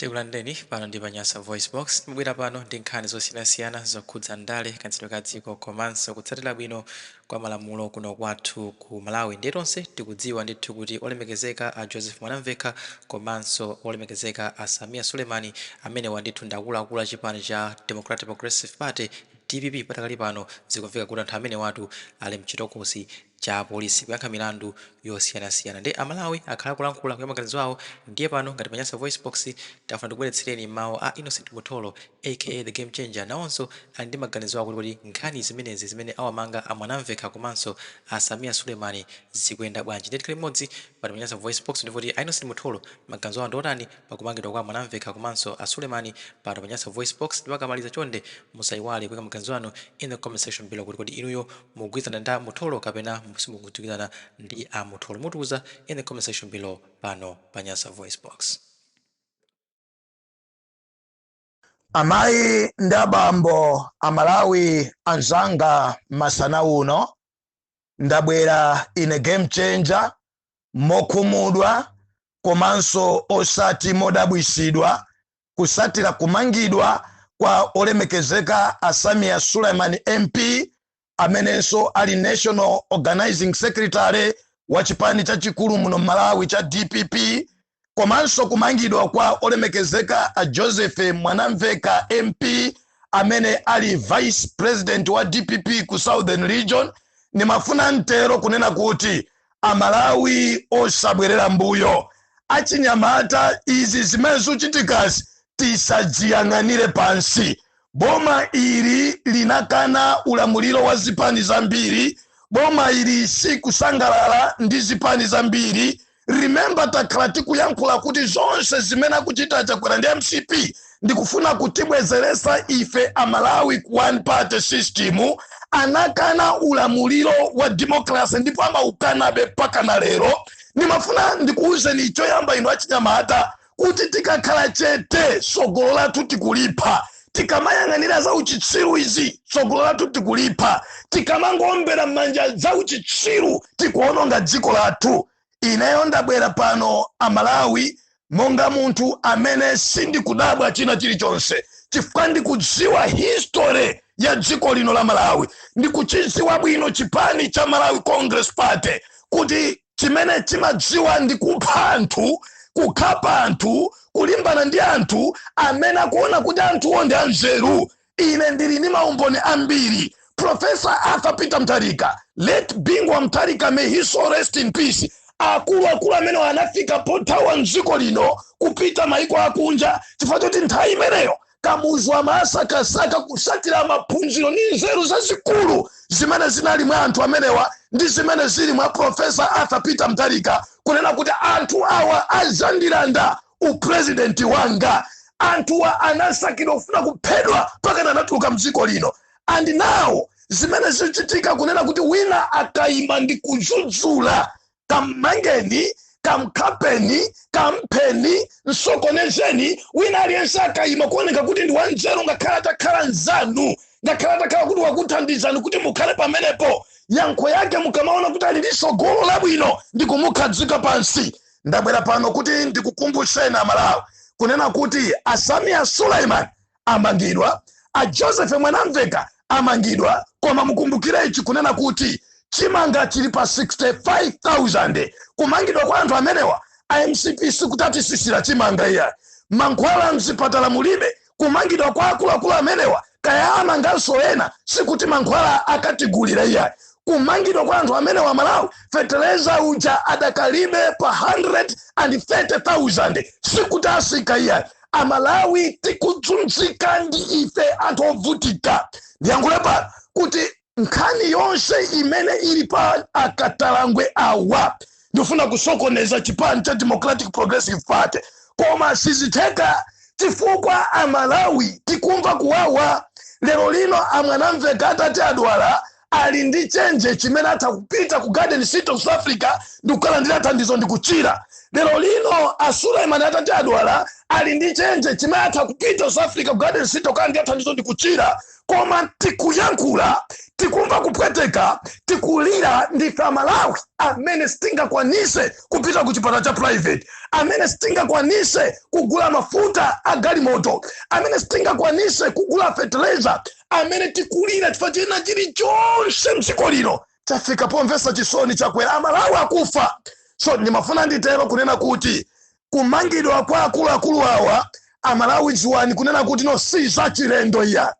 Tikulandireni pano ndi pa Nyasa VoiceBox. Timabwera pano ndi nkhani zosiyanasiyana zokhudza ndale, kayendetsedwe ka dziko komanso kutsatira bwino kwa malamulo kuno kwathu ku Malawi. Ndiye tonse tikudziwa ndithu kuti olemekezeka a Joseph Mwanamvekha komanso olemekezeka a Sameer Suleman, amenewa ndithu ndi akuluakulu a chipani cha Democratic Progressive Party, dpp. Patakali pano zikumveka kuti anthu amenewatu ali mchitokosi cha apolisi kuyankha milandu yosiyanasiyana. Ndiye aMalawi akhala akulankhula kuya maganizo awo. Ndiye pano ngati pa Nyasa VoiceBox tafuna tikubweretsereni mawu a Innocent Mutholo, aka The Game Changer. Nawonso ali ndi maganizo awo kuti kodi nkhani zimenezi zimene awamanga a Mwanamvekha komanso a Sameer Suleman zikuyenda bwanji. Ndiye tikhale limodzi pano pa Nyasa VoiceBox ndipo kuti a Innocent Mutholo maganizo awo ndi otani pakumangidwa kwa Mwanamvekha komanso a Suleman pano pa Nyasa VoiceBox. Ndipo akamaliza, chonde musayiwale kuyika maganizo anu in the comment section below kuti kodi inuyo mukugwirizana ndi a Mutholo kapena simukugwirizana ndi a Mutholo. Mutiuza in the comment section below pano pa Nyasa VoiceBox. Amayi ndi abambo, Amalawi anzanga, masana uno ndabwera ine Game Changer mokhumudwa komanso osati modabwisidwa kusatira kumangidwa kwa olemekezeka a Sameer Suleman MP, amenenso ali National Organizing Secretary wa chipani chachikulu muno Malawi cha DPP, komanso kumangidwa kwa olemekezeka a Joseph Mwanamveka MP, amene ali Vice President wa DPP ku Southern Region. Ndimafuna mtero kunena kuti Amalawi osabwerera mbuyo, achinyamata, izi zimene zikuchitikazi tisadziyang'anire pansi. Boma ili linakana ulamuliro wa zipani zambiri. Boma ili sikusangalala ndi zipani zambiri. Remember, takhala tikuyankhula kuti zonse zimene akuchita Chakwera ndi MCP ndikufuna kutibwezeresa ife Amalawi ku one party system. Anakana ulamuliro wa democracy ndipo amaukanabe mpaka na lero. Ndimafuna ndikuwuzeni choyamba inu achinyamata kuti tikakhala chete, tsogolo lathu tikulipha. Tikamayang'anira za uchitsiru izi, tsogolo lathu tikulipha. Tikamangowombera m'manja za uchitsiru, tikuononga dziko lathu. Ineyo ndabwera pano, Amalawi, monga munthu amene sindikudabwa china chilichonse, chifukwa ndikudziwa history ya dziko lino la Malawi. Ndikuchidziwa bwino chipani cha Malawi Congress Party kuti chimene chimadziwa ndi kupha anthu, kukhapa anthu, kulimbana ndi anthu amene akuona kuti anthuwo ndi anzeru. Ine ndili ndi maumboni ambiri. Professor Arthur Peter Mutharika, late Bingu wa Mutharika, may his soul rest in peace, akuluakulu amene anafika pothawa mdziko lino kupita maiko akunja chifukwa choti nthawi imeneyo Kamuzu amasakasaka kusatira maphunziro ndi nzeru zazikulu zimene zinali mwa anthu amenewa ndi zimene zili mwa Professor Arthur Peter Mutharika, kunena kuti anthu awa azandilanda upurezidenti wanga. Anthuwa anasakidwa kufuna kuphedwa mpaka anatuluka mdziko lino. And now zimene zichitika, kunena kuti wina akayima ndi kudzudzula, kammangeni, kamkhapeni, kampheni, msokonezeni. Wina aliyense akayima kuoneka kuti ndi wanzeru, ngakhale atakhala nzanu, ngakhale atakhala kuti wakuthandizani kuti mukhale pamenepo, yankho yake mukamaona kuti ali ndi tsogolo labwino ndi kumukhazika pansi. Ndabwera pano kuti ndikukumbutseni Amalawi kunena kuti a Sameer Suleiman amangidwa, a Joseph Mwanamveka amangidwa, koma mukumbukire ichi kunena kuti chimanga chili pa 65,000. Kumangidwa kwa anthu amenewa a MCP sikutatisisira chimanga iya. Mankhwala mzipatala mulibe. Kumangidwa kwa akuluakulu amenewa, kaya amanganso ena, sikuti mankhwala akatigulira iya. Kumangidwa kwa anthu amenewa, Malawi, feteleza uja adakalibe pa 130,000, sikuti asika iya. Amalawi tikudzunzika ndi ife anthu ovutika. Ndiyankhule pano kuti nkhani yonse imene ili pa akatalangwe awa ndifuna kusokoneza chipani cha Democratic Progressive Party, koma sizitheka chifukwa Amalawi tikumva kuwawa. Lero lino a Mwanamveka atati adwala, ali ndi chenje chimene atha kupita ku Garden City of South Africa ndikukalandira thandizo ndikuchira. Lero lino a Suleiman atati adwala, ali ndi chenje chimene atha kupita South Africa ku Garden City kukhala ndi thandizo ndi kuchira. Koma tikuyankhula, tikumva kupweteka, tikulira, ndife Amalawi amene sitingakwanise kupita ku chipatala cha private, amene sitingakwanise kugula mafuta a galimoto, amene sitingakwanise kugula fertilizer, amene tikulira chifukwa china chilichonse mdziko lino chafika pomvetsa chisoni. Chakwera, Amalawi akufa. So ndimafuna nditero kunena kuti kumangidwa kwa akuluakulu awa, Amalawi dziwani kunena kuti no, si zachilendo iya.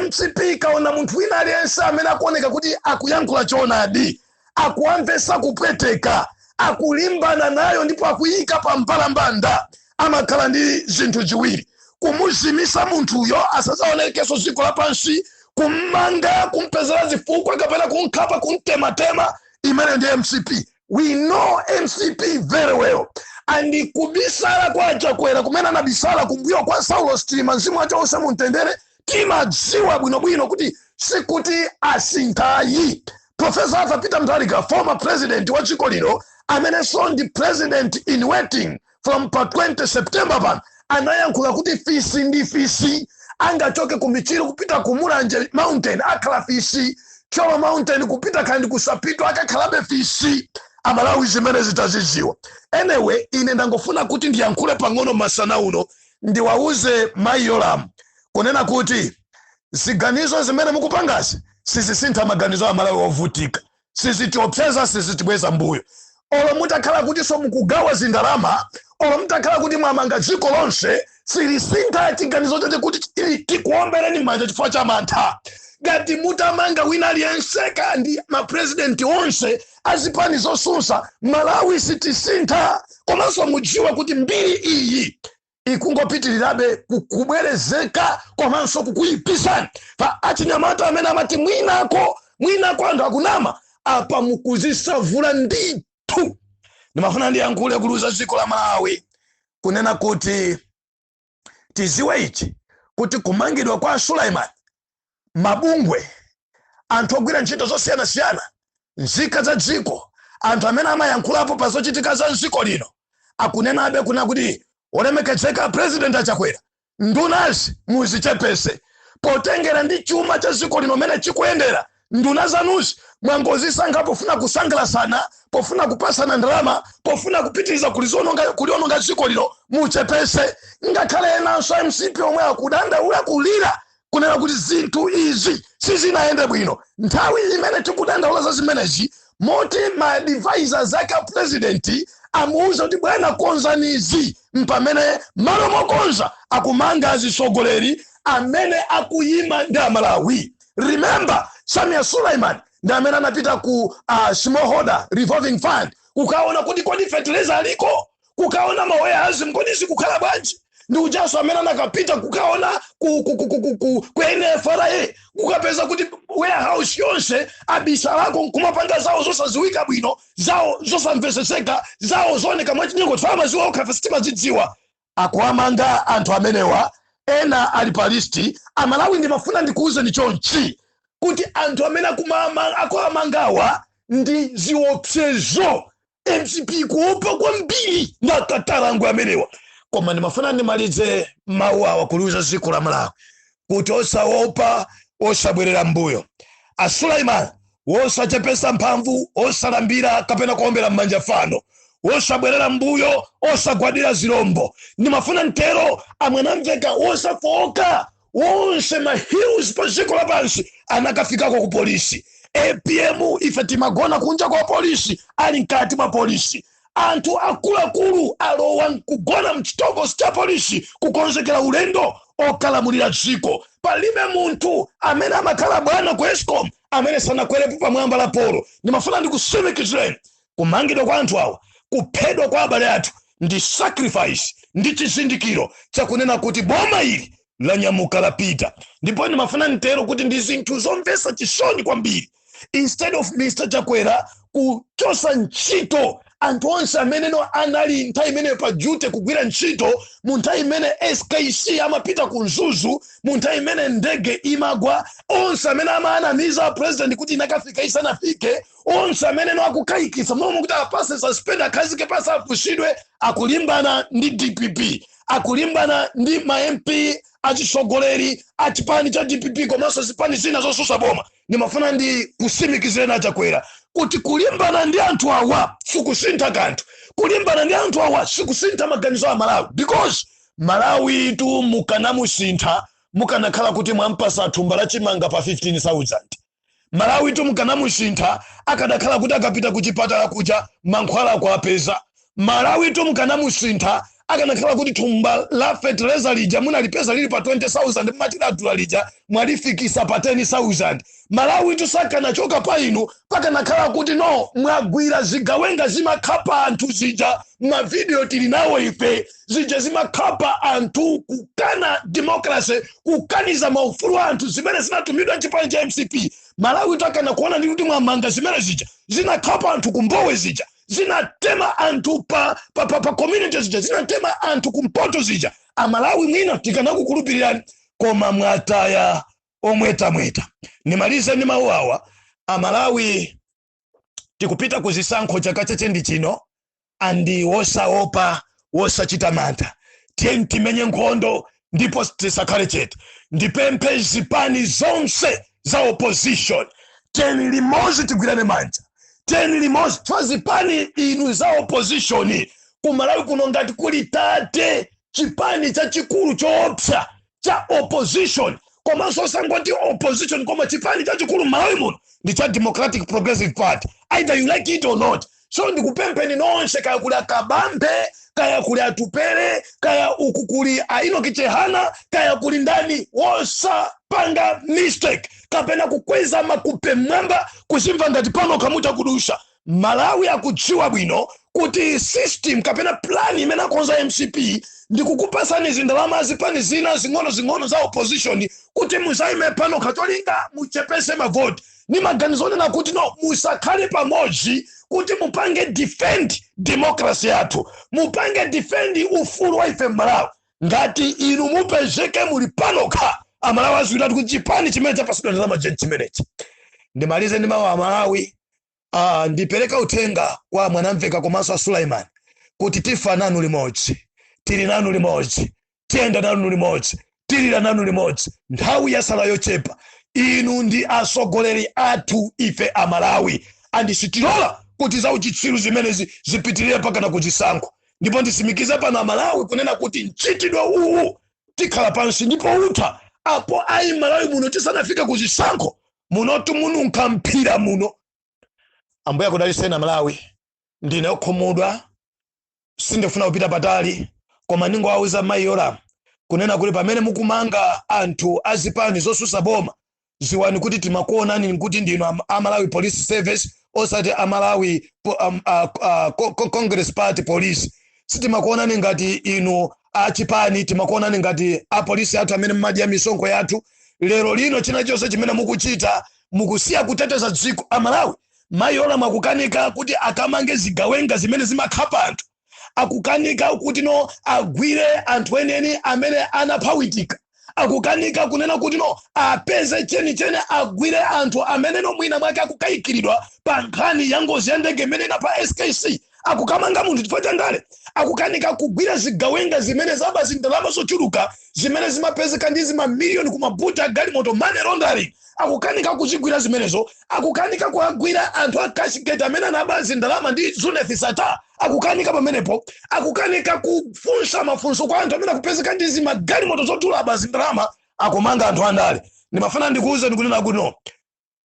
MCP kaona munthu wina aliyense amene akuoneka kuti akuyankhula choonadi, akuamvesa kupweteka, akulimbana nayo ndipo akuyika pa mbalambanda, amakhala ndi zinthu ziwiri: kumuzimisa munthuyo asazaonekenso dziko lapansi, kummanga, kumpezera zifukwa, kapena kunkhapa, kumtematema. Imene ndi MCP. We know MCP very well. And kubisala kwa Chakwera kumene anabisala kumbuyo kwa Saulo Chilima, mzimu wacho uuse mumtendere, timadziwa bwinobwino kuti sikuti asinthayi. Professor Arthur Peter Mutharika, former president wa dziko lino, amenenso ndi president in waiting from pa 20 September pano, anayankhula kuti fisi ndi fisi, angachoke ku Michiru kupita ku Mulanje Mountain akhala fisi, Thyolo Mountain kupita kandi kusapito akakhalabe fisi. Amalawi, zimene zitazidziwa. Anyway, ine ndangofuna kuti ndiyankhule pang'ono masana uno, ndiwauze mayi Yolamu kunena kuti ziganizo zimene mukupangazi sizisintha maganizo a Malawi ovutika, sizitiopseza, sizitibweza mbuyo. Olo mutakhala kuti so mukugawa zindalama, olo mutakhala kuti mwamanga dziko lonse, silisintha chiganizo chache kuti ili tikuombereni m'manja chifukwa cha mantha. Ngati mutamanga wina aliyense kandi mapresidenti onse azipani zosusa, Malawi sitisintha. Komanso mudziwa kuti mbiri iyi ikungopitirirabe kubwerezeka komanso kukuyipisani pa achinyamata amene amati mwinako, mwinako anthu akunama. Apa mukuzisavula ndithu. Ndimafuna ndiyankhule kuluza dziko la Malawi kunena kuti tiziwe ichi, kuti kumangidwa kwa Suleiman, mabungwe, anthu ogwira ntchito zosiyanasiyana, nzika za dziko, anthu amene amayankhulapo pa zochitika za dziko lino, akunenabe kuna kuti olemekezeka President Achakwera, ndunazi muzichepese potengera ndi chuma cha dziko lino mene chikuyendera. Nduna zanuzi mwangozisankha pofuna kusangalasana, pofuna kupasana ndalama, pofuna kupitiriza kuliononga dziko lino. Muchepese. Ngakhale enanso MCP omwe akudandaula, kulira kunena kuti zinthu izi sizinayende bwino, nthawi imene tikudandaula za zimenezi, moti ma advisors ake a president amuuza kuti bwana, konzanizi, mpamene malo mokonza akumanga azisogoleri amene akuyima ndi Amalawi. Remember, Samia Suleiman ndi amene anapita ku Smallholder Revolving Fund kukaona kuti kodi fertilizer aliko, kukaona ma warehouse kodi zikukhala bwanji. Ndi ujaso amene anakapita kukaona ku NFRA, kukapeza kuti warehouse yonse abisalako nkumapanga zawo zosaziwika bwino, zawo zosamveseseka, zawo zooneka mwachinyengo. Tifama maziwa okha, sitimazidziwa. Akuamanga anthu amenewa, ena ali pa list. Amalawi, ndimafuna ndikuwuzeni chonchi kuti anthu amene akuamangawa ndi ziopsezo. MCP kuopa kwambiri ndi akatarangwe amenewa. Koma ndimafuna ndimalize mawu awa kuliuza dziko la Malawi kuti osaopa, osabwerera mbuyo. Asulaiman wosachepesa mphamvu, osalambira kapena kuombera m'manja fano, wosabwerera mbuyo, osagwadira zirombo. Ndimafuna mtero amwanamveka wosafoka, wonse ma heroes pa dziko lapansi anakafikako ku polisi. APM ife timagona kunja kwa polisi, ali mkati mwa polisi. Anthu akuluakulu alowa nkugona mchitokosi cha polisi kukonzekera ulendo okalamulira dziko. Palibe munthu amene amakhala bwana ku ESCOM amene sanakwerepo pamwamba la polo. Ndimafuna ndikusimikizireni, kumangidwa kwa anthu awa, kuphedwa kwa abale athu ndi sacrifice, ndi chizindikiro chakunena kuti boma ili lanyamuka lapita. Ndipo ndimafuna mtero kuti ndi zinthu zomvetsa chisoni kwambiri, instead of Mr Chakwera kuchosa ntchito Anthu onse ameneno anali nthawi imeneyo pa duty kugwira ntchito mu nthawi imene SKC amapita ku Mzuzu, mu nthawi imene ndege imagwa, onse amene amaanamiza president kuti inakafika isanafike, onse ameneno akukayikitsa momwe kuti apase suspend, akhazike pasi, afusidwe, akulimbana ndi DPP, akulimbana ndi ma MP, achisogoleri a chipani cha DPP komanso zipani zina zosusa boma. Ndimafuna ndi kusimikizireni aChakwera kuti kulimbana ndi anthu awa sikusintha kanthu. Kulimbana ndi anthu awa sikusintha maganizo a Malawi, because Malawi tu mukanamusintha mukanakhala kuti mwampasa thumba la chimanga pa 15,000. Malawi tu mukanamusintha akadakhala kuti akapita kuchipatala kuja mankhwala akuapeza. Malawi tu mukanamusintha akanakhala kuti thumba la fetereza lija munalipeza lili pa 20,000, mumatiladula lija mwalifikisa pa 10,000. Malawi tu sakanachoka pa inu pakanakhala kuti no mwagwira zigawenga zimakhapa anthu zija, mavidiyo tili nawo ife, zija zimakhapa anthu kukana democracy, kukaniza maufulu a anthu, zimene zinatumidwa mchipani cha MCP. Malawi tu akana kuona ndi kuti mwamanga zimene zija zinakhapa anthu kumbowe, zija zinatema anthu pa community, zija zinatema anthu kumpoto zija, Amalawi mwina tikanakukhulupirirani, koma mwataya omwetamweta. Nimalize ndi mawu awa: Amalawi, tikupita ku zisankho chaka chachendi chino, and wosaopa, wosachita mantha. Tiye timenye nkhondo ndipo tisakhale chete. Ndipemphe zipani zonse za opposition, tiyeni limodzi tigwirane manja, tiyeni limodzi chifukwa zipani inu za opposition kumalawi kuno, ngati kuli tate chipani chachikulu choopsa cha opposition, komanso osangoti opposition, koma chipani chachikulu m'Malawi muno ndi cha Democratic Progressive Party, either you like it or not. So ndikupempheni nonse, kaya kuli aKabambe, kaya kuli Atupere, kaya uku kuli a Enoch Chihana, kaya kuli ndani, wosapanga mistake kapena kukweza makupe mmwamba kuchimva ngati pano kamuta kudusha. Malawi akudziwa bwino kuti system kapena plan imene akonza MCP ndikukupasani zindalama zipani zina zing'ono-zing'ono za opposition kuti muzaime pano kacholinga muchepese mavoti, ni maganizo onena kuti no, musakhale pamodzi kuti mupange defend democracy yathu, mupange defend ufulu wa ife Mmalawi. Ngati inu mupezeke muli panokha, Amalawi aziwiratu kuti chipani chimene chapasidwa ndalama chimenechi. Ndimalize ndi mawu: Amalawi, ndipereka uthenga kwa Mwanamveka komanso a Sulaiman kuti tifa nanu limodzi, tili nanu limodzi, tiyenda nanu limodzi, tilira nanu limodzi. Nthawi yasala yochepa. Inu ndi atsogoleri athu ife Amalawi, and sitilola kuti za uchitsiru zimenezi zipitirire pakana kuchisankho. Ndipo ndisimikize pano Amalawi kunena kuti mchitidwe uwu tikhala pansi ndipo utha. Apo ayi, Malawi muno tisanafike kuchisankho munotu mununkha mphira muno. Ambuye akudalitseni Amalawi. Ndine okhumudwa, sindifuna kupita patali, koma ndingowauza mayi Yolamu kunena kuti pamene mukumanga anthu azipani zosusa boma, ziwani kuti timakuonani kuti ndinu Amalawi Police Service, osati Amalawi Congress Party Police. Sitimakuonani ngati inu achipani, timakuonani ngati apolisi athu amene mmadya misonkho yathu. Lero lino china chonse chimene mukuchita, mukusiya kuteteza dziko. Amalawi, mayi Yolamu akukanika kuti akamange zigawenga zimene zimakhapa anthu, akukanika kuti no agwire anthu enieni amene anaphawitika, akukanika kunena kuti no apeze chenicheni, agwire anthu amene no mwina mwake akukayikiridwa pa nkhani ya ngozi ya ndege imene inapha SKC. Akukamanga munthu chifukwa cha ndale. Akukanika kugwira zigawenga zimene zaba zindalama zochuluka zimene zimapezeka ndi zimamiliyoni kumabuta galimoto, money laundering. Akukanika kuzigwira zimenezo. Akukanika kuagwira anthu a Cashgate amene anaba zindalama ndi Zuneth Sattar. Akukanika pamenepo. Akukanika kufunsa mafunso kwa anthu amene akupezeka ndi zimagalimoto zodula zindalama. Akumanga anthu andale. Ndimafuna ndikuuze ndikunena kuti no,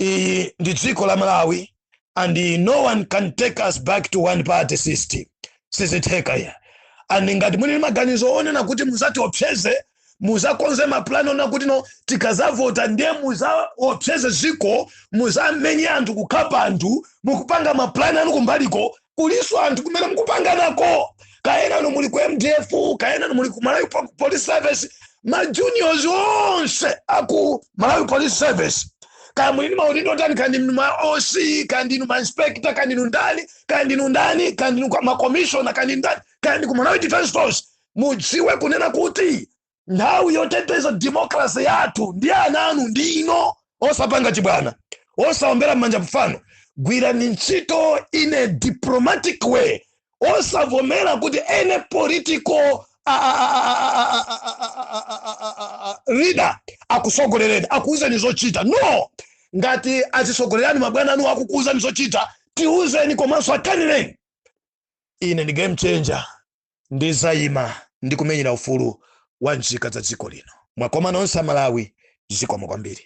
iyi ndi dziko la Malawi and no one can take us back to one party system. Sizitheka ya. And ngati muli ndi maganizo onena kuti muzatiopseze, muzakonze mapulani onena kuti no tikazavota ndiye muzaopseze ziko, muzamenye anthu, kukhapa anthu, mukupanga mapulani anu kumbaliko, kuliso anthu kumene mukupanga nako, kaenanu muli ku MDF, kaenanu muli ku Malawi Police Service, ma juniors onse aku Malawi Police Service. Kaya muli ndi maudindo otani, kaya ndinu ma OC, kaya ndinu ma inspector, kaya ndinu ndani, kaya ndinu ndani, kaya ndinu ma commissioner, kaya ndinu ndani, kaya ndi ku Malawi Defense Force, mudziwe kunena kuti nthawi yoteteza democracy yathu ndi ana anu ndi ino. Osapanga chibwana, osaombera m'manja mfano. Gwirani ntchito in a diplomatic way. Osavomera kuti any political leader akusogolereni, akuuzeni zochita. No, ngati azisogolerani mabwana anu akukuuzani zochita, tiuzeni komanso akanireni. Ine ndi Game Changer, ndizayima ndi kumenyera ufulu wa nzika za dziko lino. Mwakoma nonse Amalawi, zikomo kwambiri.